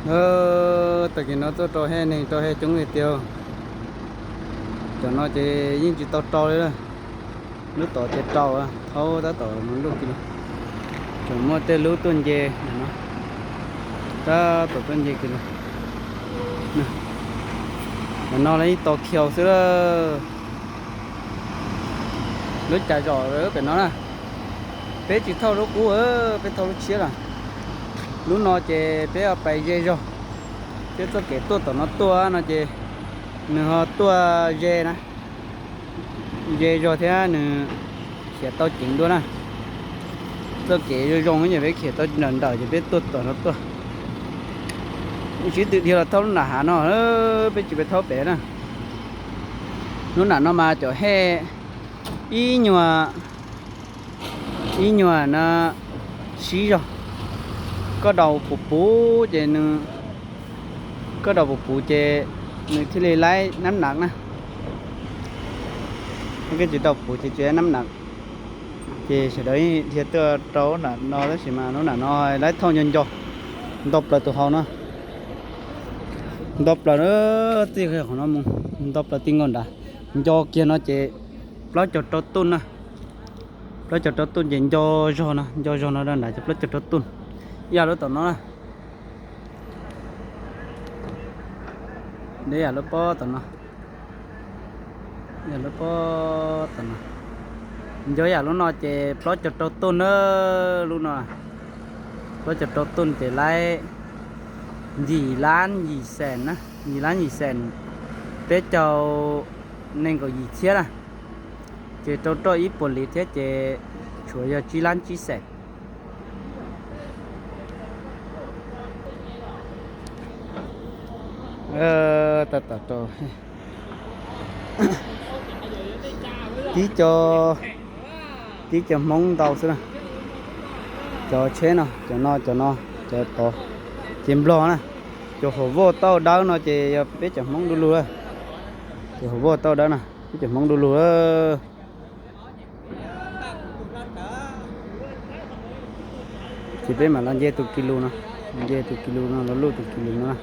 Tag kis no tuaj rau hej neeg rau hej coob li tiag. Cov no ces yeej tsis tau rau li. Lub tod ces rau, thaub tab tom mus luj kis lus. Tseem muaj tej lub tuaj nce no, tab tom tuaj nce kis lus. Cov no los yeej tos khiaus xwb lawm. Lub cas zom pem no na, peb tsis thauj lub qub, peb thauj lub tshiab lawm. Lub no ces peb pais ze zog, thiab txoj kev tuaj tom no tuaj no ces nws ho tuaj ze na, ze zog thiab nws khiav tau ceev dua na. Txoj kev zoo zoo ces peb khiav tau nrawm nrawm ces peb tuaj tom no tuaj. Sib tw dhia los thauj lub nram hav no, peb tsis pais thauj pem na. Lub nram no mas cov hej ib nyuag, ib nyuag na sib zog. Koj daus puv puv ces nws, koj daus puv puv ces nws thiaj li laib nab nam na. Koj tsis daus puv ces tsis laib nab nam. Ces sawv daws dhia tuaj rau lub nram no tab sis mas lub nram no laib thauj nco nco, nto plaws tus hau no, nto plaws txij qhov no mus, nto plaws ti nkaus nrad. Nco kiag no ces plaub caug rau tuj na. Plaub caug rau tuj ces nco zog no, nco zog no rau nrad ces plaub caug rau tuj. Ib yam lub tom no na, ib yam lub pob tom no, ib yam lub pob tom no. Nco yam lub no ces plaub caug rau tuj na. Lub no plaub caug rau tuj ces laib yim lab yim xees na, yim lab yim xees, peb caug nees nkaum yim txhiab na. Ces rau roj ib puas liv thiab ces tshuav yog tsib lab tsib xees. Tab tom rau tib co, tib co Hmoob ntau xwb na. Cov tsheb no, cov no, cov no, cov tod ces Nplog na. Cov hauv voj tauj dawb no ces yog peb cov Hmoob du lug lawm. Cov hauv voj tauj dawb no peb cov Hmoob du lug lawm. Ces peb mam los nce tus kis lus no, nce tus kis lus no los luj tus kis lus no na.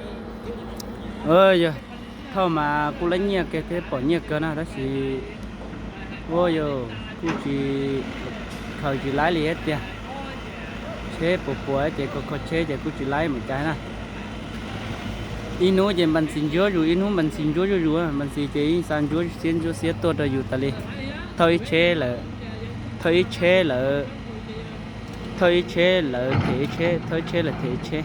Yog thauj mas kuj laib nyiaj kawg thiab pom nyiaj kawg na tab sis ua yog kuj tsis, khaws tsis laib li thiab tiag. Tsheb puas puas ces kho kho tsheb ces kuj tsis laib mus cas na. Ib hnub ces npas ntxis ntsuab zus, ib hnub npas ntxis ntsuab zuj zus, npas ntxis ces yeej xa ntsuab xiab ntsuab xiab tuaj rau yus tas li. Thauj ib tsheb lawm, thauj ib tsheb lawm, thauj ib tsheb lawm them ib tsheb, thauj ib tsheb lawm them ib tsheb.